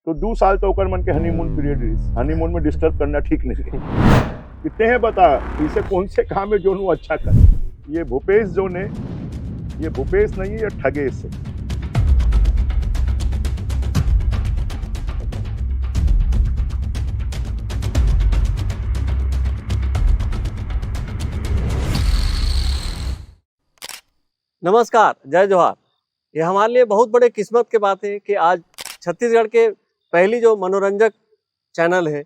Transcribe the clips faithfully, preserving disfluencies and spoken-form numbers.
तो दू साल तो ओकर मन के हनीमून पीरियड रहिस। हनीमून में डिस्टर्ब करना ठीक नहीं है। कितने हैं बता, इसे कौन से काम है जो वो अच्छा कर? ये भूपेश जो ने, ये भूपेश नहीं है, ये ठगेश है। नमस्कार, जय जोहार। ये हमारे लिए बहुत बड़े किस्मत के बात है कि आज छत्तीसगढ़ के पहली जो मनोरंजक चैनल है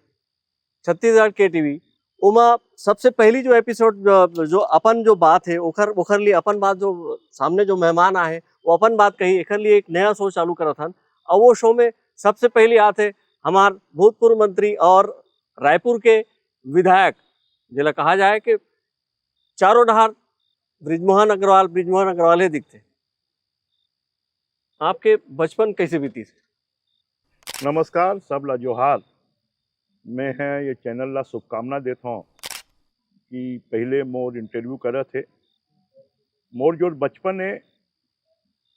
छत्तीसगढ़ के टीवी, ओमा सबसे पहली जो एपिसोड जो, जो अपन जो बात है ओखर ओखर लिए अपन बात जो सामने जो मेहमान आए वो अपन बात कही, एखर लिए एक नया शो चालू करत हन। और वो शो में सबसे पहली आत है हमार भूतपूर्व मंत्री और रायपुर के विधायक, जेला कहा जाए कि चारों डहार ब्रिजमोहन अग्रवाल ब्रिजमोहन अग्रवाल ही दिखते। आपके बचपन कैसे बीती? नमस्कार, सब ला जोहार। मैं है ये चैनल ला शुभकामना देत हूँ कि पहले मोर इंटरव्यू करत है। मोर जो बचपन है,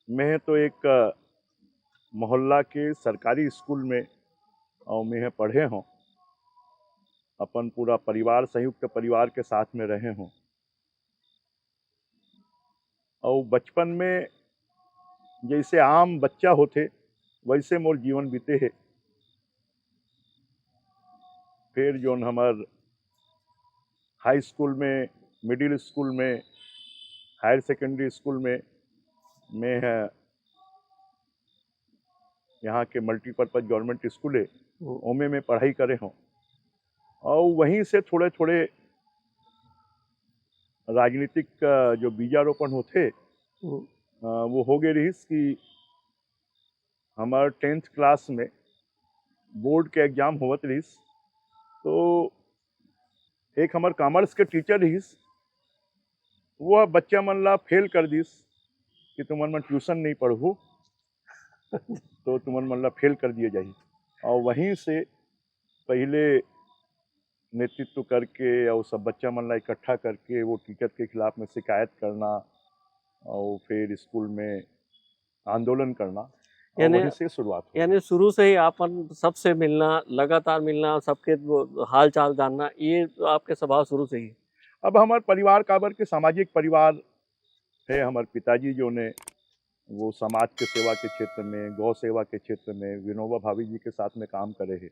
मैं तो एक मोहल्ला के सरकारी स्कूल में और मैं पढ़े हूँ। अपन पूरा परिवार, संयुक्त परिवार के साथ में रहे हूँ। और बचपन में जैसे आम बच्चा होते, वैसे मोर जीवन बीते है। फिर जोन हमर हाई स्कूल में, मिडिल स्कूल में, हायर सेकेंडरी स्कूल में, मैं है यहाँ के मल्टीपर्पज गवर्नमेंट स्कूल है, ओमे में पढ़ाई करे हूँ। और वहीं से थोड़े थोड़े राजनीतिक जो बीजारोपण होते, वो हो गए रहिस कि हमार टेंथ क्लास में बोर्ड के एग्जाम होवत रहिस, तो एक हमार कॉमर्स के टीचर रहिस, वो बच्चा मन ला फेल कर दिस कि तुमन मन ट्यूशन नहीं पढ़ू, तो तुमन मन ला फेल कर दिए जाही। और वहीं से पहले नेतृत्व करके और सब बच्चा मन ला इकट्ठा करके वो टीचर के खिलाफ में शिकायत करना और फिर स्कूल में आंदोलन करना, यानी वहीं से शुरुआत हो। यानी शुरू से ही आप सबसे मिलना, लगातार मिलना, सबके हाल चाल जानना, ये आपके स्वभाव शुरू से ही? अब हमारे परिवार काबर के सामाजिक परिवार है, हमारे पिताजी जो ने वो समाज के सेवा के क्षेत्र में, गौ सेवा के क्षेत्र में विनोबा भावी जी के साथ में काम करे है।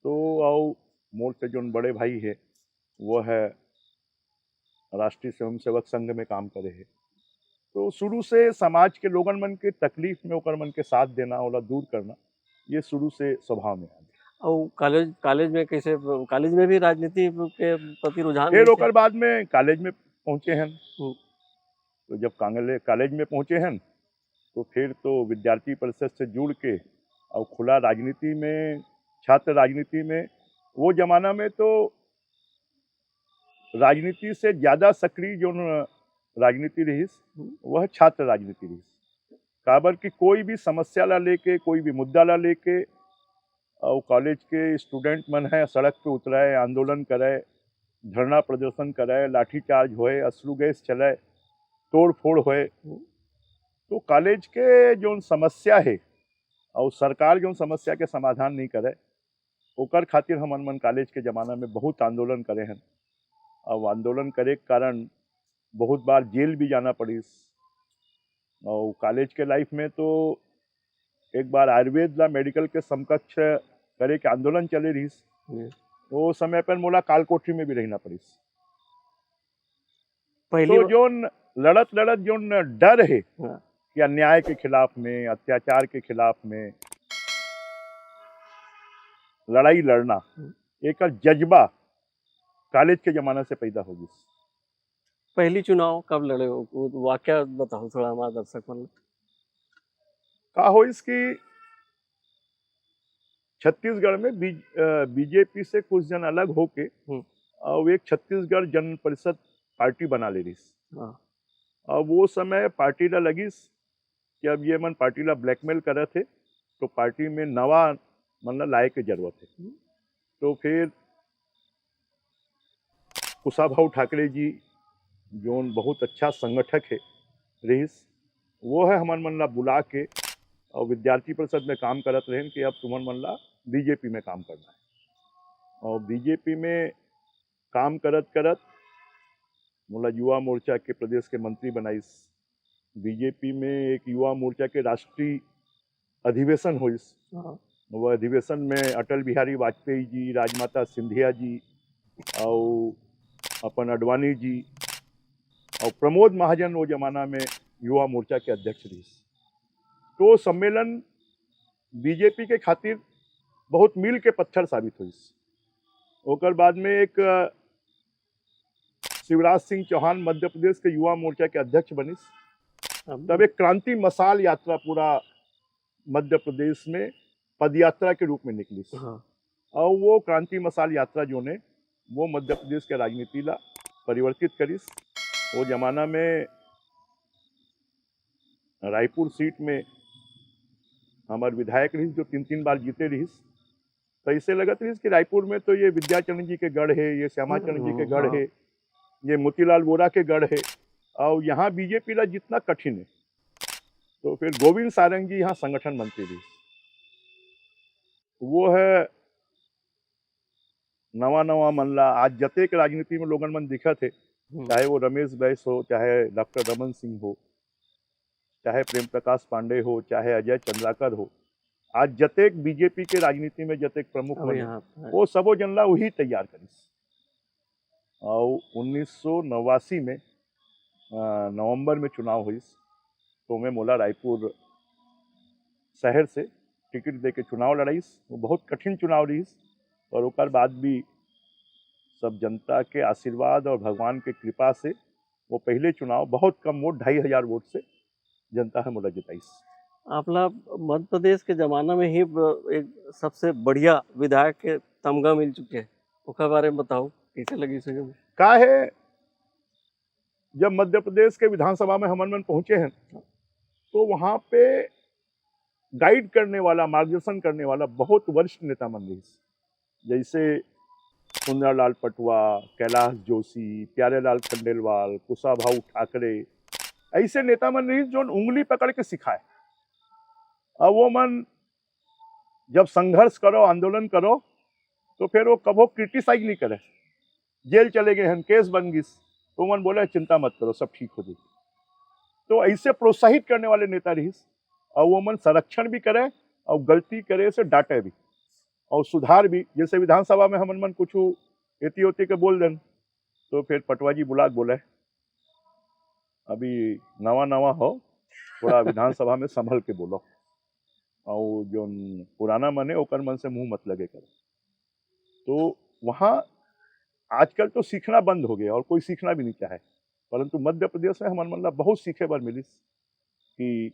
तो आओ मोर से जो बड़े भाई है, वो है राष्ट्रीय स्वयंसेवक संघ में काम करे है। तो शुरू से समाज के लोगन मन के तकलीफ में ओकर मन के साथ देना, ओला दूर करना, ये शुरू से स्वभाव में आ गया। और कॉलेज कॉलेज में कैसे, कॉलेज में भी राजनीति के प्रति रुझान? फिर ओकर बाद में कॉलेज में पहुंचे हैं। तो जब कॉलेज में पहुंचे हैं तो फिर तो विद्यार्थी परिषद से जुड़ के और खुला राजनीति में, छात्र राजनीति में, वो जमाना में तो राजनीति से ज्यादा सक्रिय जो राजनीति रहिस, वह छात्र राजनीति रहिस। काबर कि कोई भी समस्या ला लेके, कोई भी मुद्दा ला लेके, और कॉलेज के स्टूडेंट मन है सड़क पे उतराए, आंदोलन कराए, धरना प्रदर्शन कराए, लाठीचार्ज होए, अश्रु गैस चलाए, तोड़ फोड़ होए, तो कॉलेज के जो समस्या है और सरकार जो समस्या के समाधान नहीं करे, ओकर खातिर हमन मन कॉलेज के जमाना में बहुत आंदोलन करे हैं। अब आंदोलन करे के कारण बहुत बार जेल भी जाना पड़िस। और कॉलेज के लाइफ में तो एक बार आयुर्वेद ला मेडिकल के समकक्ष करे के आंदोलन चले रहिस। वो समय पर मोला काल कोठरी में भी रहना पड़िस। पहली तो जोन लड़त लड़त जोन डर है हाँ। कि अन्याय के खिलाफ में, अत्याचार के खिलाफ में लड़ाई लड़ना, हम्म। एक जज्बा कॉलेज के जमाना से पैदा हो गई। पहली चुनाव कब लड़े हो, वाक्य बताओ थोड़ा हमारे दर्शक मन। का हो इसकी छत्तीसगढ़ में बीजेपी से कुछ जन अलग होके हम्म। और एक छत्तीसगढ़ जन परिषद पार्टी बना ले रही। हाँ। और वो समय पार्टी ला लगिस कि अब ये मन पार्टी ला ब्लैकमेल करत हे, तो पार्टी में नवा मन ला लाए के जरूरत है। हम्म। तो फिर कुशाभाऊ ठाकरे जी जोन बहुत अच्छा संगठक है रहिस, वो है हमन मन ला बुला के और विद्यार्थी परिषद में काम करत रहेन कि अब तुमन मन ला बीजेपी में काम करना है। और बीजेपी में काम करत करत मोला युवा मोर्चा के प्रदेश के मंत्री बनाइस। बीजेपी में एक युवा मोर्चा के राष्ट्रीय अधिवेशन होइस। हाँ। वो अधिवेशन में अटल बिहारी वाजपेयी जी, राजमाता सिंधिया जी, और अपन आडवाणी जी, और प्रमोद महाजन वो जमाना में युवा मोर्चा के अध्यक्ष रहिस। तो सम्मेलन बीजेपी के खातिर बहुत मील के पत्थर साबित होइस। ओकर बाद में एक, अ, शिवराज सिंह चौहान मध्य प्रदेश के युवा मोर्चा के अध्यक्ष बनिस। अब तब एक क्रांति मशाल यात्रा पूरा मध्य प्रदेश में पदयात्रा के रूप में निकलिस। हाँ। और वो क्रांति मशाल यात्रा जो ने वो मध्य प्रदेश के राजनीति ला परिवर्तित करिस। वो जमाना में रायपुर सीट में हमार विधायक रहिस, जो तीन तीन बार जीते रहिस। तो ऐसे लगत रहिस कि रायपुर में तो ये विद्याचरण जी के गढ़ है, ये श्यामाचरण जी के गढ़ हाँ। है, ये मोतीलाल वोरा के गढ़ है, और यहाँ बीजेपी ला जितना कठिन है। तो फिर गोविंद सारंग जी यहाँ संगठन मंत्री रहिस। वो है नवा नवा मन ला आज जतेक राजनीति में लोगन मन दिखत हे, हम्म। चाहे वो रमेश बैस हो, चाहे डॉक्टर रमन सिंह हो, चाहे प्रेम प्रकाश पांडे हो, चाहे अजय चंद्राकर हो, आज जतेक बीजेपी के राजनीति में जतेक प्रमुख अब मन हे, यहाँ है। वो सबो जन ला वही तैयार करिस। और उन्नीस सौ नवासी में, अ, नवंबर में चुनाव होइस, तो मैं मोला रायपुर शहर से टिकट दे के चुनाव लड़ाइस। वो बहुत कठिन चुनाव रहिस, पर ओकर बाद भी सब जनता के आशीर्वाद और भगवान के कृपा से वो पहले चुनाव बहुत कम वोट, ढाई हजार वोट से जनता ह मोला जिताइस। आपला मध्य प्रदेश के जमाना में ही ब-, एक सबसे बढ़िया विधायक के तमगा मिल चुके हैं, ओकर बारे में बताओ, कैसे लगी सुने में? का है, जब मध्य प्रदेश के विधानसभा में हमन मन पहुंचे हैं, तो वहाँ पे गाइड करने वाला, मार्गदर्शन करने वाला बहुत वरिष्ठ नेता मन रहिस, जैसे सुंदरलाल पटवा, कैलाश जोशी, प्यारेलाल खंडेलवाल, कुशाभाऊ ठाकरे, ऐसे नेता मन रहिस, जो उंगली पकड़ के सिखाए। अब वो मन जब संघर्ष करो, आंदोलन करो, तो फिर वो कभो क्रिटिसाइज नहीं करे। जेल चले गए हैं, केस बन गिस, तो मन बोले, "चिंता मत करो, सब ठीक हो जाएगी।" तो ऐसे प्रोत्साहित करने वाले नेता रहिस, और वो मन संरक्षण भी करे और गलती करे से डांटे भी और सुधार भी। जैसे विधानसभा में हमन मन कुछ एती ओती के बोल देन, तो फिर पटवा जी बुला के बोले, "अभी नवा नवा हो, थोड़ा विधानसभा में संभल के बोलो, और जो पुराना मन है, ओकर मन से मुंह मत लगे करो।" तो वहाँ आजकल तो सीखना बंद हो गया और कोई सीखना भी नहीं चाहे, परंतु मध्य प्रदेश में हमन मन ला बहुत सीखे बर मिलिस कि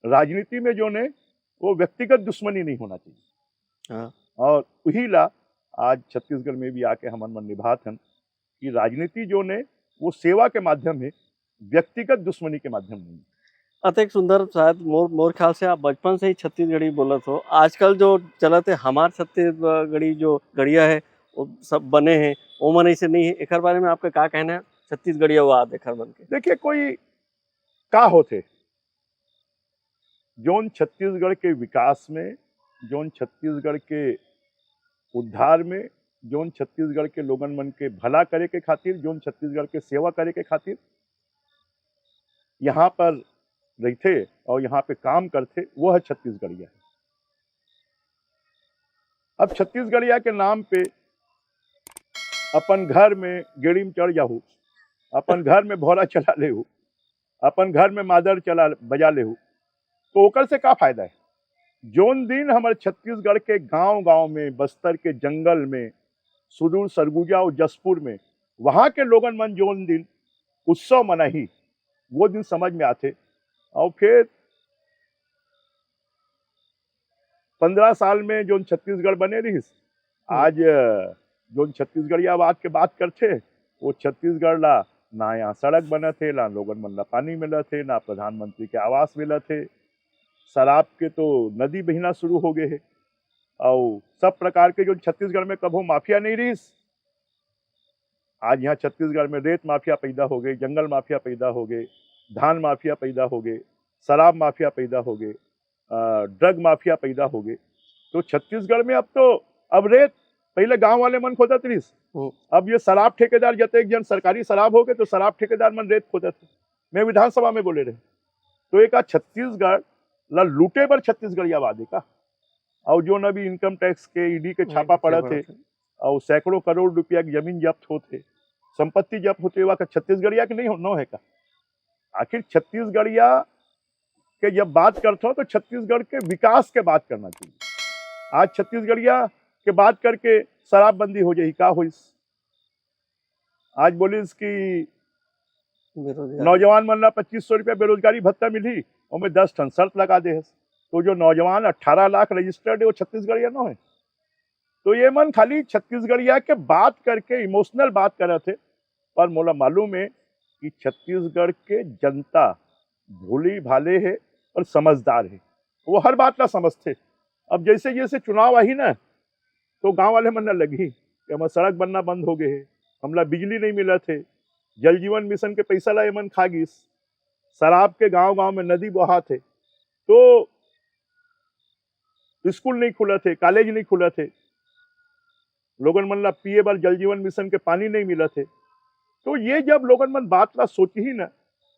राजनीति में जो ने वो व्यक्तिगत दुश्मनी नहीं होना चाहिए। हाँ। और वही ला आज छत्तीसगढ़ में भी आके हमन मन निभात हन कि राजनीति जो ने वो सेवा के माध्यम है, व्यक्तिगत दुश्मनी के माध्यम नहीं। अतेक सुंदर, शायद मोर, मोर ख्याल से आप बचपन से ही छत्तीसगढ़ी बोलत हो। आजकल जो चलत है हमार छत्तीसगढ़ी जो गढ़िया है, वो सब बने हैं, वो मन ऐसे नहीं है। एकर बारे में आपका का कहना है, छत्तीसगढ़िया वाद एकर मन के? देखिए, कोई का होथे, जोन छत्तीसगढ़ के विकास में, जोन छत्तीसगढ़ के उद्धार में, जोन छत्तीसगढ़ के लोगन मन के भला करे के खातिर, जोन छत्तीसगढ़ के सेवा करे के खातिर यहाँ पर रहिथे और यहाँ पे काम करथे, वो है छत्तीसगढ़िया। अब छत्तीसगढ़िया के नाम पे अपन घर में गेड़ी में चढ़ जाहू, अपन घर में भौरा चला लेहू, अपन घर में मादर चला, बजा लेहू, तो ओकर से का फायदा है? जोन दिन हमर छत्तीसगढ़ के गांव-गांव में, बस्तर के जंगल में, सुदूर सरगुजा और जसपुर में, वहां के लोगन मन जोन दिन उत्सव मनाही, वो दिन समझ में आथे। और फिर पंद्रह साल में जोन छत्तीसगढ़ बने रहिस, हम्म। आज, अ, जोन छत्तीसगढ़ियावाद के बात करथे, वो छत्तीसगढ़ ला ना यहाँ सड़क बनत हे, ना लोगन मन ला पानी मिलत हे, ना प्रधानमंत्री के आवास मिलत हे। शराब के तो नदी बहना शुरू हो गए हे, और सब प्रकार के जो छत्तीसगढ़ में कभो माफिया नहीं रहिस, आज यहाँ छत्तीसगढ़ में रेत माफिया पैदा हो गए, जंगल माफिया पैदा हो गए, धान माफिया पैदा हो गए, शराब माफिया पैदा हो गए। ड्रग माफिया पैदा हो गए। तो छत्तीसगढ़ में अब तो, अब रेत पहले गांव वाले मन खोदत रहिस, हम्म। अब ये शराब ठेकेदार, जते एक जन सरकारी शराब हो गए तो शराब ठेकेदार मन रेत खोदत हे। मैं विधानसभा में बोले रहे, तो एक आज छत्तीसगढ़ ला लूटे बर छत्तीसगढ़िया वादे का? और जो न भी इनकम टैक्स के, ईडी के छापा पड़त हे और सैकड़ों करोड़ रुपया की जमीन जब्त होत हे, संपत्ति जब्त होत हे, वह का छत्तीसगढ़िया के नहीं हो, नो है का? आखिर छत्तीसगढ़िया के जब बात करत हो तो छत्तीसगढ़ के विकास के बात करना चाहिए। आज छत्तीसगढ़िया के बात करके शराबबंदी हो जाही, का होइस? आज बोलिस कि बेरोजगार। नौजवान मन ला पच्चीस सौ रुपया बेरोजगारी भत्ता मिलही, ओमे दस ठन शर्त लगा दे हस। तो जो नौजवान अठारह लाख रजिस्टर्ड है, वो छत्तीसगढ़िया नो है। तो ये मन खाली छत्तीसगढ़िया के बात करके इमोशनल बात करत हे, पर मोला मालूम है कि छत्तीसगढ़ के जनता भोली भाले है और समझदार है, वो हर बात ला समझते। अब जैसे जैसे चुनाव आही ना, तो गांव वाले मन ला लगही कि हमर सड़क बनना बंद हो गए है, हमला बिजली नहीं मिलत है, जल जीवन मिशन के पैसा ला एमन खा गिस, शराब के गांव गांव में नदी बहात है, तो स्कूल नहीं खुलत है, कॉलेज नहीं खुलत है, लोगन मन ला पिए बर जल जीवन मिशन के पानी नहीं मिलत है। तो ये जब लोगन मन बात ला सोचही ना,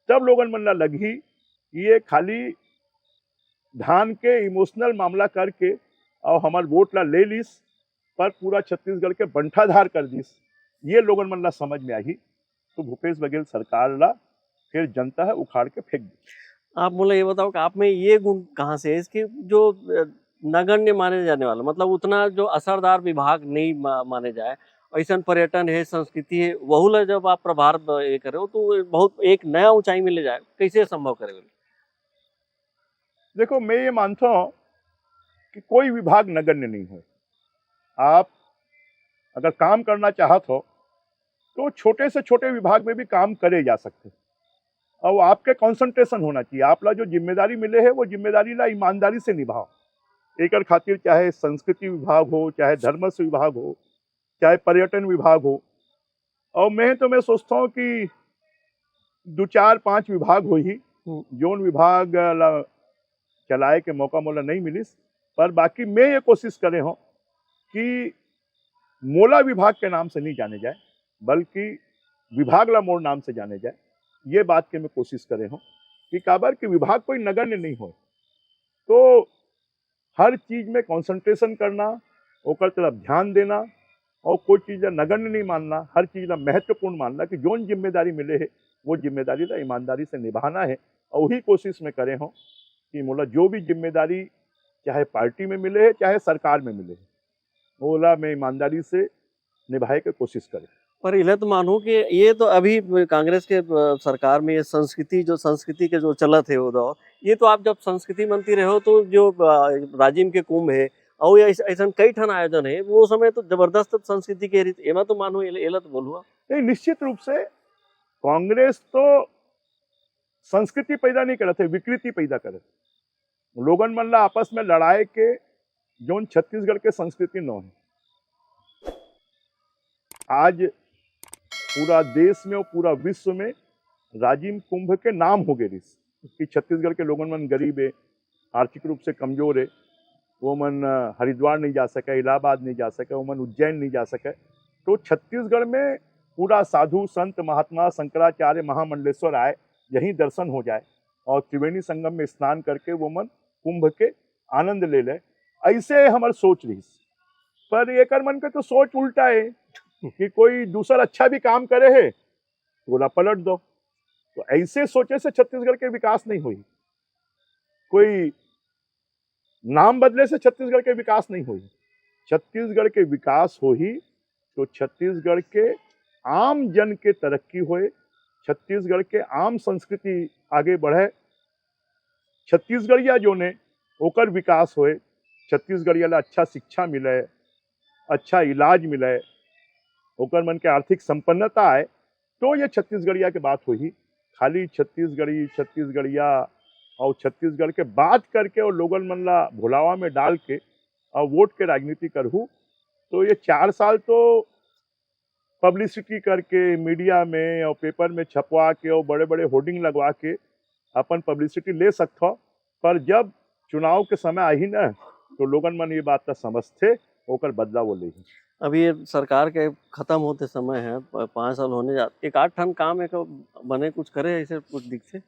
तब लोगन मन ला लगही कि ये खाली धान के इमोशनल मामला करके और हमार वोट ला ले लिस, पर पूरा छत्तीसगढ़ के बंटाधार कर दिस, ये लोगन मन ला समझ में आही। तो भूपेश बघेल सरकार ला फिर जनता है उखाड़ के फेंक दी। आप मुझे ये बताओ कि आप में ये गुण कहाँ से है, इसके जो अ, नगण्य माने जाने वाला, मतलब उतना जो असरदार विभाग नहीं मा, माने जाए, ऐसा पर्यटन है, संस्कृति है, वहू ला जब आप प्रभार ब- ये करे हो तो वो बहुत एक नया ऊंचाई में ले जाए, कैसे संभव करे? देखो, मैं ये मानता हूँ कि कोई विभाग नगण्य नहीं है। आप अगर काम करना चाहत हो तो छोटे से छोटे विभाग में भी काम करे जा सकते। और आपके कॉन्सेंट्रेशन होना चाहिए, आप ला जो जिम्मेदारी मिले है वो जिम्मेदारी ला ईमानदारी से निभाओ। एकर खातिर चाहे संस्कृति विभाग हो, चाहे धर्मस्व विभाग हो, चाहे पर्यटन विभाग हो, और मैं तो मैं सोचता हूँ कि दो चार पांच विभाग होही, हम्म। जोन विभाग ला चलाए के मौका मोला नहीं मिलिस, पर बाकी मैं ये कोशिश करे हूँ कि मोला विभाग के नाम से नहीं जाने जाए, बल्कि विभाग ला मोर नाम से जाने जाए। ये बात के मैं कोशिश करे हूँ कि काबर कि विभाग कोई नगण्य नहीं हो, तो हर चीज में कॉन्सेंट्रेशन करना, ओकर तरफ ध्यान देना और कोई चीज ला नगण्य नहीं मानना, हर चीज ला महत्वपूर्ण मानना कि जोन जिम्मेदारी मिले है वो जिम्मेदारी ला ईमानदारी से निभाना है। और वही कोशिश में करे हूँ कि मोला जो भी जिम्मेदारी चाहे पार्टी में मिले है चाहे सरकार में मिले है, ओला मैं ईमानदारी से निभाए के कोशिश करे। पर इला तो मानहूँ कि ये तो अभी कांग्रेस के अ, सरकार में ये संस्कृति, जो संस्कृति के जो चलत है वो दौर, ये तो आप जब संस्कृति मंत्री रहे हो तो जो अ, राजिम के कुंभ है और ये ऐस- ऐसन कई ठन आयोजन है, वो समय तो जबरदस्त संस्कृति के रीत, एमा तो मानहूँ, एला एला तो बोलूँ। नहीं, निश्चित रूप से कांग्रेस तो संस्कृति पैदा नहीं करत है, विकृति पैदा करत। लोगन मन ला आपस में लड़ाए के जोन छत्तीसगढ़ के संस्कृति नो है। आज पूरा देश में और पूरा विश्व में राजिम कुंभ के नाम हो गए रिस कि छत्तीसगढ़ के लोगन मन गरीब है, आर्थिक रूप से कमजोर है, वो मन अ, हरिद्वार नहीं जा सके, इलाहाबाद नहीं जा सके, वो मन उज्जैन नहीं जा सके। तो छत्तीसगढ़ में पूरा साधु संत महात्मा शंकराचार्य महामंडलेश्वर आए, यहीं दर्शन हो जाए और त्रिवेणी संगम में स्नान करके वो मन कुंभ के आनंद ले ले, ऐसे हमर सोच रहिस। पर एकर मन के तो सोच उल्टा है कि कोई दूसर अच्छा भी काम करे है तो ओला पलट दो। तो ऐसे सोचे से छत्तीसगढ़ के विकास नहीं होही। कोई नाम बदले से छत्तीसगढ़ के विकास नहीं होही। छत्तीसगढ़ के विकास होही तो छत्तीसगढ़ के आम जन के तरक्की होए, छत्तीसगढ़ के आम संस्कृति आगे बढ़े, छत्तीसगढ़िया जोन हे ओकर विकास होए, छत्तीसगढ़िया ला अच्छा शिक्षा मिले, अच्छा इलाज मिले, ओकर मन के आर्थिक संपन्नता आए, तो ये छत्तीसगढ़िया के बात होही। खाली छत्तीसगढ़ी, छत्तीसगढ़िया और छत्तीसगढ़ के बात करके और लोगन मन ला भुलावा में डाल के और वोट के राजनीति करहू, तो ये चार साल तो पब्लिसिटी करके मीडिया में और पेपर में छपवा के और बड़े बड़े होर्डिंग लगवा के अपन पब्लिसिटी ले सकत हो, पर जब चुनाव के समय आही ना, तो लोगन मन ये बात ला समझथे, ओकर बदला वो लेही। अभी ये सरकार के खत्म होते समय है, प-, पाँच साल होने जा, एक आध ठन काम एक बने कुछ करे, ऐसे कुछ दिखथे?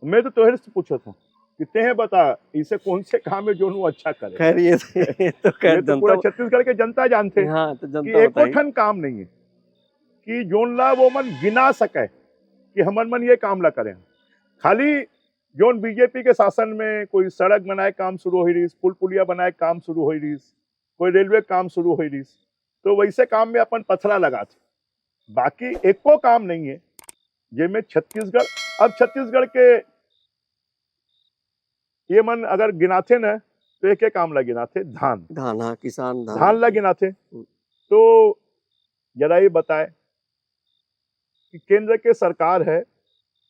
मैं तो तोहरे से पूछत हूँ कि तेहे बता, इसे कौन से काम है जो वो अच्छा करे? खैर, ये, ये तो खैर ये तो पूरा जनता, छत्तीसगढ़ के जनता जानथे हाँ, तो कि जनता एको बताई। ठन काम नहीं है कि जोन ला वो मन गिना सके कि हमन मन ये काम ला करें। खाली जोन बीजेपी के शासन में कोई सड़क बनाए काम शुरू होई रहिस, पुल पुलिया बनाए काम शुरू होई रहिस, कोई रेलवे काम शुरू होई रहिस, तो वैसे काम में अपन पथरा लगाथे। बाकी एको काम नहीं है जेमे छत्तीसगढ़, अब छत्तीसगढ़ के ये मन अगर गिनाथे न, तो एक एक काम ला गिनाथे, धान। धान, हाँ, किसान धान। धान ला गिनाथे। तो जरा ये बताए कि केंद्र के सरकार है,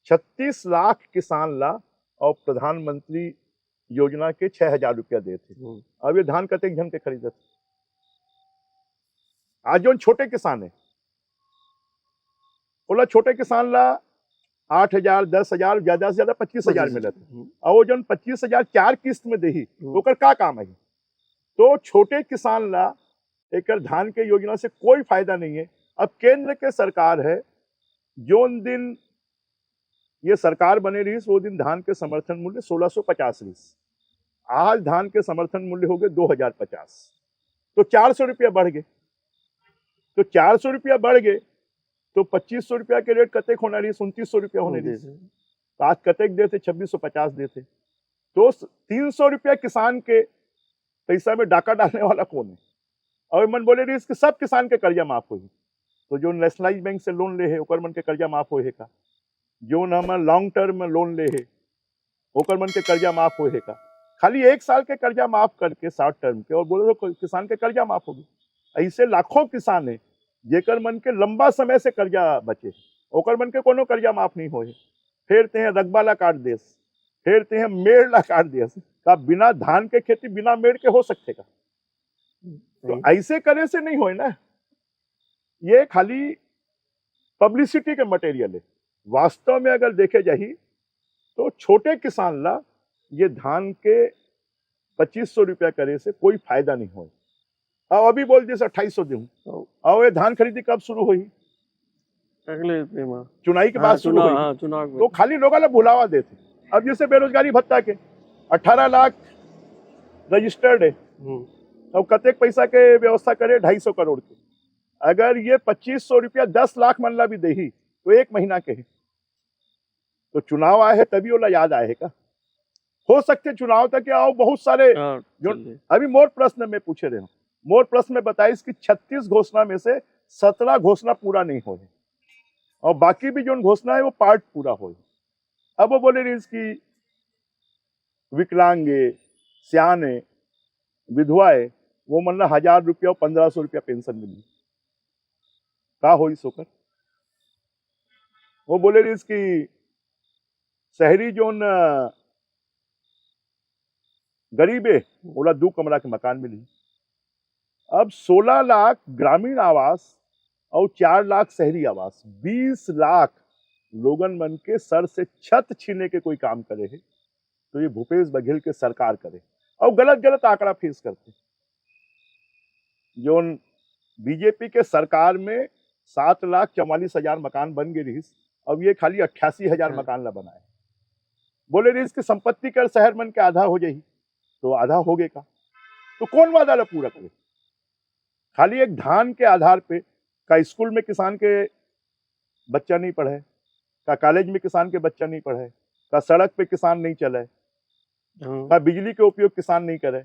छत्तीस लाख किसान ला और प्रधानमंत्री योजना के छह हजार रुपया देथे। हम्म। अब ये धान कतेक झन के खरीदत? आज जोन छोटे किसान है, ओला, छोटे किसान ला आठ हजार, दस हजार, ज्यादा से ज्यादा पच्चीस हजार मिलत है। हम्म। और वो जोन पच्चीस हजार चार किस्त में देही, हम्म। तो ओकर का काम है? तो छोटे किसान ला एकर धान के योजना से कोई फायदा नहीं है। अब केंद्र के सरकार है, जोन दिन ये सरकार बने रहिस, वो दिन धान के समर्थन मूल्य सोलह सौ पचास रहिस। आज धान के समर्थन मूल्य हो गए दो हजार पचास, तो चार सौ रुपया बढ़ गए। तो चार सौ रुपया बढ़ गए, तो पच्चीस सौ रुपया के रेट कतेक होना रहिस? उनतीस सौ रुपया होने रहिस। तो आज कतेक देथे? छब्बीस सौ पचास देथे। तो तीन सौ रुपया किसान के पैसा में डाका डालने वाला कौन है? और मन बोले रहिस कि सब किसान के कर्जा माफ होही। तो जो नेशनलाइज बैंक से लोन ले है, ओकर मन के कर्जा माफ होए हे का? जो हमन लॉन्ग टर्म में लोन ले है, ओकर मन के कर्जा माफ होए हे का? खाली एक साल के कर्जा माफ करके, शॉर्ट टर्म के, और बोले तो किसान के कर्जा माफ होगी। ऐसे लाखों किसान है जेकर मन के लंबा समय से कर्जा बचे, ओकर मन के कोनो कर्जा माफ नहीं होए। फिर तेहे रकबा ला काट देस, फिर तेहे मेड़ ला काट देस। का बिना धान के खेती बिना मेड़ के हो सकथे का? तो ऐसे करे से नहीं होए ना, ये खाली पब्लिसिटी के मटेरियल है। वास्तव में अगर देखे जाही तो छोटे किसान ला ये धान के पच्चीस सौ रुपया करे से कोई फायदा नहीं होए। अब अभी बोल दिस अट्ठाईस सौ देहूँ, तो और ये धान खरीदी कब शुरू होही? अगले पे मा- चुनाई के हाँ, बाद शुरू चुनाव, होही। हाँ, चुनाव के तो खाली लोगों ला भुलावा देथे। अब जैसे बेरोजगारी भत्ता के अठारह लाख रजिस्टर्ड है, हम्म। और कतेक पैसा के व्यवस्था करे? ढाई सौ करोड़ के। अगर ये पच्चीस सौ रुपया दस लाख मन ला भी देही तो एक महीना के है। तो चुनाव आए है तभी ओला याद आए है का? हो सकथे चुनाव तक आओ बहुत सारे हाँ, जो चलिए। अभी मोर प्रश्न में पूछे रहे हो, मोर प्रश्न में बताइस कि छत्तीस घोषणा में से सत्रह घोषणा पूरा नहीं होए और बाकी भी जो घोषणा है वो पार्ट पूरा होए। अब वो बोले रहिस कि विकलांगे, सियाने, विधवाए, वो मन ला हजार रुपया और पन्द्रह सौ रुपया पेंशन मिली। का होइस ओकर? वो बोले रहिस कि शहरी जोन, अ, गरीब है, ओला दू कमरा के मकान मिली। अब सोलह लाख ग्रामीण आवास और चार लाख शहरी आवास, बीस लाख लोगन मन के सर से छत छीने के कोई काम करे है, तो ये भूपेश बघेल के सरकार करे। और गलत गलत आंकड़ा फेस करथे। जोन बीजेपी के सरकार में सात लाख चवालीस हजार मकान बन गए रहिस, अब ये खाली अट्ठासी हजार हाँ। मकान ला बनाए। बोले रहिस कि संपत्ति कर शहर मन के आधा हो जाही, तो आधा हो गए का? तो कौन वादा ला पूरा करे? खाली एक धान के आधार पे का स्कूल में किसान के बच्चा नहीं पढ़े, का कॉलेज में किसान के बच्चा नहीं पढ़े, का सड़क पे किसान नहीं चले, हाँ। का बिजली के उपयोग किसान नहीं करे?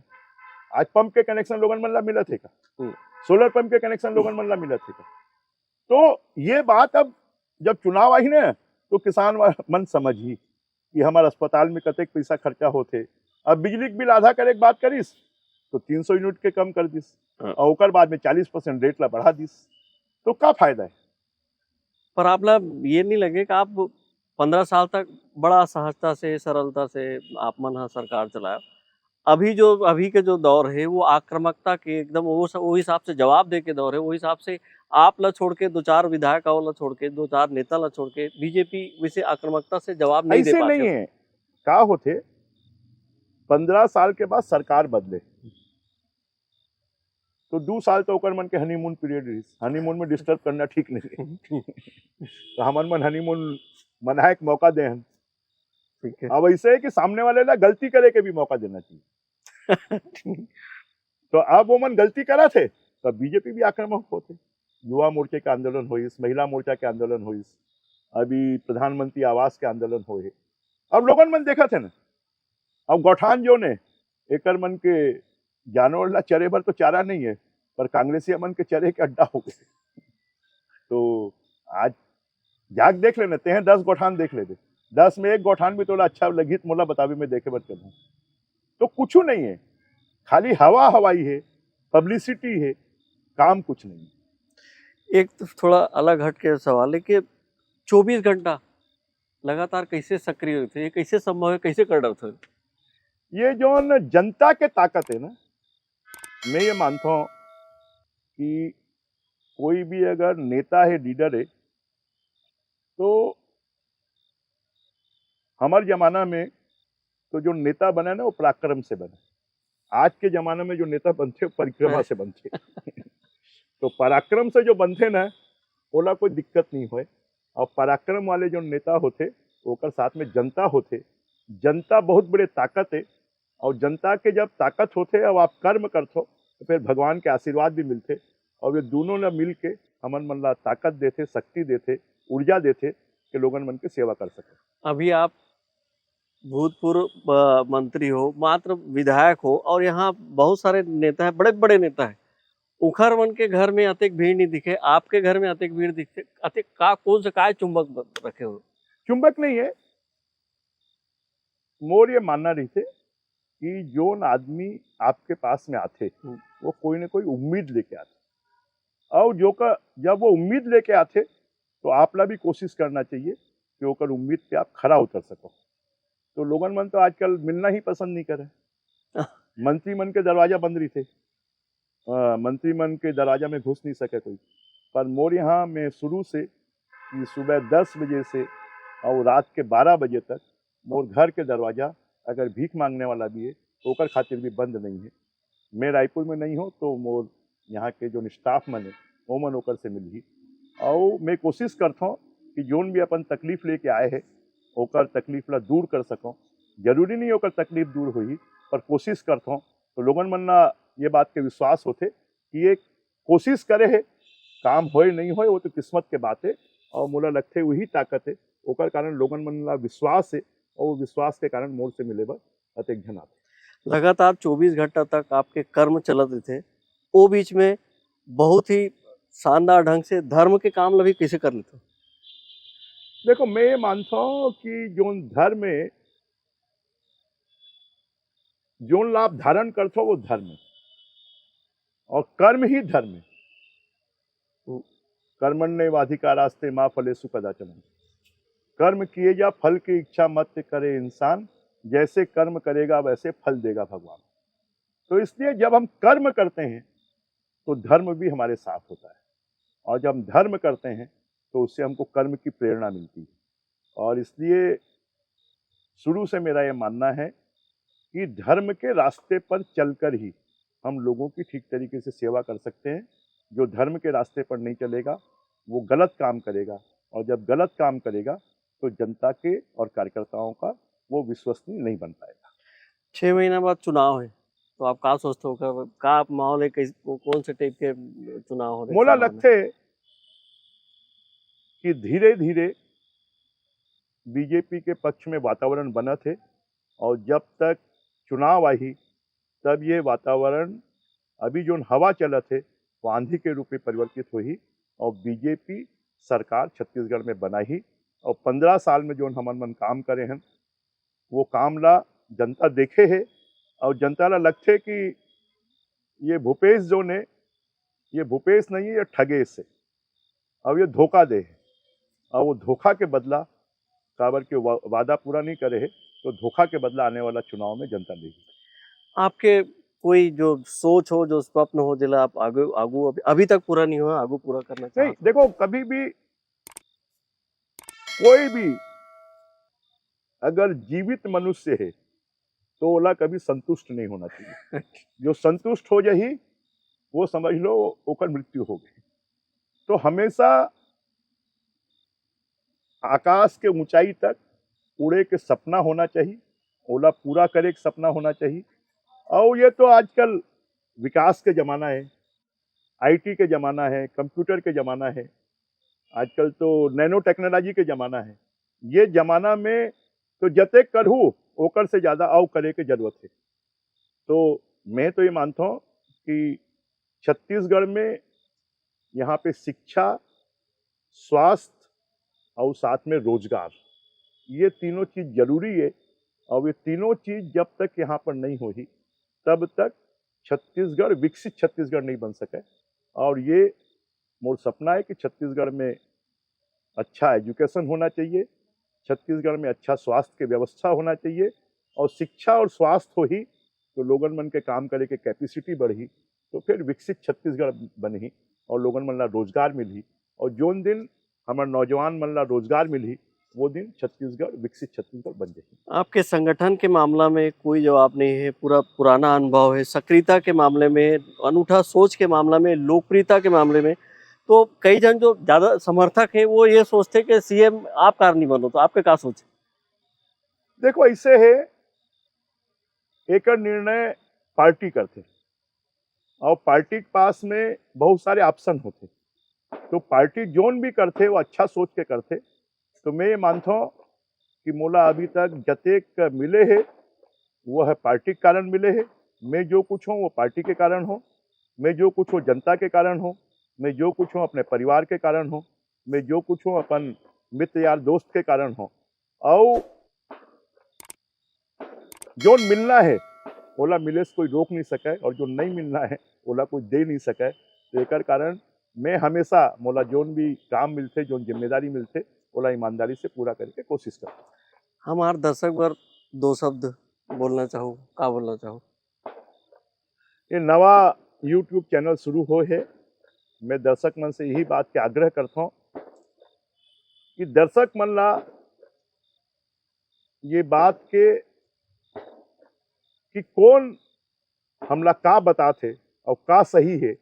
आज पंप के कनेक्शन लोगन मन ला मिलत है का? हम्म। सोलर पंप के कनेक्शन लोगन मन ला मिलत है का? तो ये बात अब जब चुनाव आही ना, तो किसान वा-, मन समझही कि हमारे अस्पताल में कतेक पैसा खर्चा होथे। अब बिजली के बिल आधा करे के बात करिस, तो तीन सौ यूनिट के कम कर दिस, हाँ। और ओकर बाद में चालीस परसेंट रेट ला बढ़ा दिस, तो का फायदा है? पर आप ला ये नहीं लगे कि आप पन्द्रह साल तक बड़ा सहजता से, सरलता से आप मन हा सरकार चलाया, अभी जो, अभी के जो दौर है, वो आक्रामकता के एकदम वो स-, वो हिसाब से जवाब दे के दौर है, वो हिसाब से आप ला छोड़ के, दो चार विधायक और ला छोड़ के, दो चार नेता ला छोड़ के, बीजेपी वैसे आक्रामकता से जवाब नहीं दे ऐसे पाते। नहीं है, का होथे, पंद्रह साल के बाद सरकार बदले, तो दू साल तो ओकर मन के हनीमून पीरियड रहिस। हनीमून में डिस्टर्ब करना ठीक नहीं है। तो हमन मन हनीमून मनाए के मौका दे हन। ठीक है। अब ऐसे है कि सामने वाले ला गलती करे के भी मौका देना चाहिए। तो अब वो मन गलती करा थे, तब बीजेपी भी आक्रामक होते। युवा मोर्चे के आंदोलन होइस, महिला मोर्चा के आंदोलन होइस, अभी प्रधानमंत्री आवास के आंदोलन होए। अब लोगन मन देखा थे ना, अब गौठान जो ने, एकर मन के जानवर ला चरे बर तो चारा नहीं है, पर कांग्रेसिया मन के चरे के अड्डा हो गए। तो आज जाग देख लेने, तेहे दस गौठान देख लेते, दस में एक गौठान भी तोला अच्छा लगी तो मोला बताबे, मैं देखे बर चलूँ। तो कुछ नहीं है, खाली हवा हवाई है, पब्लिसिटी है, काम कुछ नहीं है। एक तो थोड़ा अलग हट के सवाल है कि चौबीस घंटा लगातार कैसे सक्रिय रहिथे, ये कैसे संभव है, कैसे कर डरथे? ये जो न जनता के ताकत है ना, मैं ये मानता हूँ कि कोई भी अगर नेता है, लीडर है, तो हमारे जमाना में तो जो नेता बने ना, वो पराक्रम से बने। आज के जमाना में जो नेता बनते, वो परिक्रमा से बनते। तो पराक्रम से जो बनते ना, ओला कोई दिक्कत नहीं होए। और पराक्रम वाले जो नेता होते, ओकर साथ में जनता होते। जनता बहुत बड़े ताकत है, और जनता के जब ताकत होते और आप कर्म करथो, तो फिर भगवान के आशीर्वाद भी मिलते। और ये दोनों ला मिल के हमन मन ला ताकत देते, शक्ति देते, ऊर्जा देते कि लोगन मन के सेवा कर सके। अभी आप भूतपूर्व अ, मंत्री हो, मात्र विधायक हो, और यहाँ बहुत सारे नेता हैं, बड़े बड़े नेता हैं, उखर मन के घर में अतेक भीड़ नहीं दिखे, आपके घर में अतेक भीड़ दिखते, अतेक का, कौन से काय चुंबक ब-, रखे हो? चुंबक नहीं है, मोर ये मानना रहिथे कि जोन आदमी आपके पास में आथे, हम्म। वो कोई ना कोई उम्मीद लेके आथे। और जो का, जब वो उम्मीद लेके आथे, तो आप ला भी कोशिश करना चाहिए कि ओकर उम्मीद पे आप खरा उतर सको। तो लोगन मन तो आजकल मिलना ही पसंद नहीं करे। मंत्री मन के दरवाजा बंद रहिथे, अ, मंत्री मन के दरवाजा में घुस नहीं सके कोई। पर मोर यहाँ में शुरू से कि सुबह दस बजे से और रात के बारह बजे तक मोर घर के दरवाजा, अगर भीख मांगने वाला भी है, तो ओकर खातिर भी बंद नहीं है। मैं रायपुर में नहीं हूँ, तो मोर यहाँ के जो स्टाफ मन है, वो मन ओकर से मिलही। और मैं कोशिश करता हूँ कि जोन भी अपन तकलीफ लेके आए हैं, ओकर तकलीफ ला दूर कर सकूँ। जरूरी नहीं ओकर तकलीफ दूर होही, पर कोशिश करता हूँ। तो लोगन मन ला ये बात के विश्वास होथे कि ये कोशिश करे है, काम होए नहीं होए, वो तो किस्मत के बात है। और मोला लगथे वही ताकत है, ओकर कारण लोगन मन ला विश्वास है, और वो विश्वास के कारण मोर से मिले बर अतेक झन आथे। लगातार चौबीस घंटा तक आपके कर्म चलत रहिथे, वो बीच में बहुत ही शानदार ढंग से धर्म के काम ला भी कैसे कर लेते हो? देखो, मैं ये मानता हूँ कि जोन धर्म है, जोन ला आप धारण करथो, वो धर्म है, और कर्म ही धर्म है। कर्मण्येवाधिकारस्ते मा फलेषु कदाचन। कर्म किए जा, फल की इच्छा मत करे इंसान, जैसे कर्म करेगा वैसे फल देगा भगवान। तो इसलिए जब हम कर्म करते हैं, तो धर्म भी हमारे साथ होता है, और जब हम धर्म करते हैं, तो उससे हमको कर्म की प्रेरणा मिलती है। और इसलिए शुरू से मेरा ये मानना है कि धर्म के रास्ते पर चलकर ही हम लोगों की ठीक तरीके से सेवा कर सकते हैं। जो धर्म के रास्ते पर नहीं चलेगा, वो गलत काम करेगा, और जब गलत काम करेगा, तो जनता के और कार्यकर्ताओं का वो विश्वसनीय नहीं बन पाएगा। छह महीना बाद चुनाव है, तो आप का सोचते हो, का, का माहौल है, कैस-, को-, कौन से टाइप के चुनाव हो रहे, मोला चुनाव में? लगथे कि धीरे धीरे बीजेपी के पक्ष में वातावरण बनत है, और जब तक चुनाव आही, तब ये वातावरण, अभी जोन हवा चलत है, वो आंधी के रूप में परिवर्तित होही, और बीजेपी सरकार छत्तीसगढ़ में बनाही, और पंद्रह साल में जोन हमन मन काम करे हैं, वो काम ला जनता देखे है, और जनता ला लगथे कि ये भूपेश जोन है, ये भूपेश नहीं है, ये ठगेश है, और ये धोखा दे है, और वो धोखा के बदला, काबर के वा-, वादा पूरा नहीं करे है, तो धोखा के बदला आने वाला चुनाव में जनता देही। आपके कोई जो सोच हो, जो स्वप्न हो, जेला आप आगू, आगू अभी, अभी तक पूरा नहीं हुआ, आगू पूरा करना नहीं, चाहते हो? देखो, कभी भी कोई भी अगर जीवित मनुष्य है, तो ओला कभी संतुष्ट नहीं होना चाहिए। जो संतुष्ट हो जाही, वो समझ लो ओकर मृत्यु हो गई। तो हमेशा आकाश के ऊंचाई तक उड़े के सपना होना चाहिए, ओला पूरा करे के सपना होना चाहिए। और ये तो आजकल विकास के जमाना है, आईटी के जमाना है, कंप्यूटर के जमाना है, आजकल तो नैनो टेक्नोलॉजी के जमाना है। ये जमाना में तो जते करहू, ओकर से ज्यादा अउ करे के जरूरत है। तो मैं तो ये मानता हूँ कि छत्तीसगढ़ में यहाँ पे शिक्षा, स्वास्थ्य और साथ में रोजगार, ये तीनों चीज जरूरी है। और ये तीनों चीज जब तक यहाँ पर नहीं होही, तब तक छत्तीसगढ़ विकसित छत्तीसगढ़ नहीं बन सके। और ये मोर सपना है कि छत्तीसगढ़ में अच्छा एजुकेशन होना चाहिए, छत्तीसगढ़ में अच्छा स्वास्थ्य की व्यवस्था होना चाहिए, और शिक्षा और स्वास्थ्य होही तो लोगन मन के काम करे के कैपेसिटी बढ़ही, तो फिर विकसित छत्तीसगढ़ बनही और लोगन मन ला रोजगार मिलही। और जोन दिन हमर नौजवान मन ला रोजगार मिलही, वो दिन छत्तीसगढ़ विकसित छत्तीसगढ़ बन जाही। आपके संगठन के मामला में कोई जवाब नहीं है, पूरा पुराना अनुभव है। सक्रियता के मामले में, अनूठा सोच के मामला में, लोकप्रियता के मामले में, तो कई जन जो ज्यादा समर्थक है, वो ये सोचते कि सीएम आप कार नहीं बनो, तो आपके का सोच है? देखो, ऐसे है, एकर निर्णय पार्टी करथे और पार्टी के पास में बहुत सारे ऑप्शन होथे। तो पार्टी जोन भी करथे, वो अच्छा सोच के करथे। तो मैं ये मानता हूँ कि मोला अभी तक जतेक मिले हे, वो है पार्टी के कारण मिले हे। मैं जो कुछ हूँ, वो पार्टी के कारण हूँ। मैं जो कुछ हूँ, जनता के कारण हूँ। मैं जो कुछ हूँ, अपने परिवार के कारण हूँ। मैं जो कुछ हूँ, अपन मित्र यार दोस्त के कारण हूँ। और जोन मिलना है, ओला मिले से कोई रोक नहीं सके, और जो नहीं मिलना है, ओला कोई दे नहीं सके। तो एकर कारण मैं हमेशा, मोला जोन भी काम मिलथे, जोन जिम्मेदारी मिलथे, ओला ईमानदारी से पूरा करे के कोशिश करथों। हमार दर्शक बर दो शब्द बोलना चाहू, का बोलना चाहू? ये नवा YouTube चैनल शुरू होय हे, मैं दर्शक मन से यही बात के आग्रह करथों कि दर्शक मन ला ये बात के कि कौन हमला का बतात हे और का सही हे,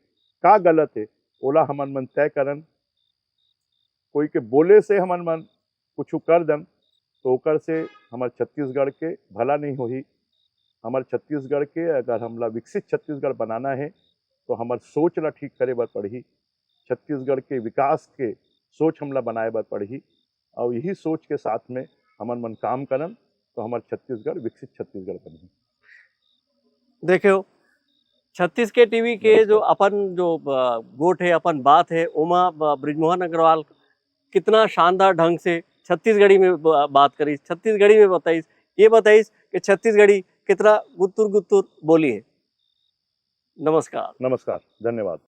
का गलत हे, ओला हमन मन तय करन। कोई के बोले से हमन मन कुछ कर दन, तो ओकर से हमर छत्तीसगढ़ के भला नहीं होही। हमर छत्तीसगढ़ के अगर हमला विकसित छत्तीसगढ़ बनाना है, तो हमर सोच ला ठीक करे बर पड़ही। छत्तीसगढ़ के विकास के सोच हमला बनाए बर पड़ही, और यही सोच के साथ में हमन मन काम करन, तो हमर छत्तीसगढ़ विकसित छत्तीसगढ़ बनही। देखियो, छत्तीस के टीवी के जो अपन जो, अ, गोठ है, अपन बात है, ओमा, अ, बृजमोहन अग्रवाल कितना शानदार ढंग से छत्तीसगढ़ी में ब-, बात करिस, छत्तीसगढ़ी में बताइस, ये बताइस कि छत्तीसगढ़ी कितना गुत्तुर गुत्तुर बोली है। नमस्कार। नमस्कार, धन्यवाद।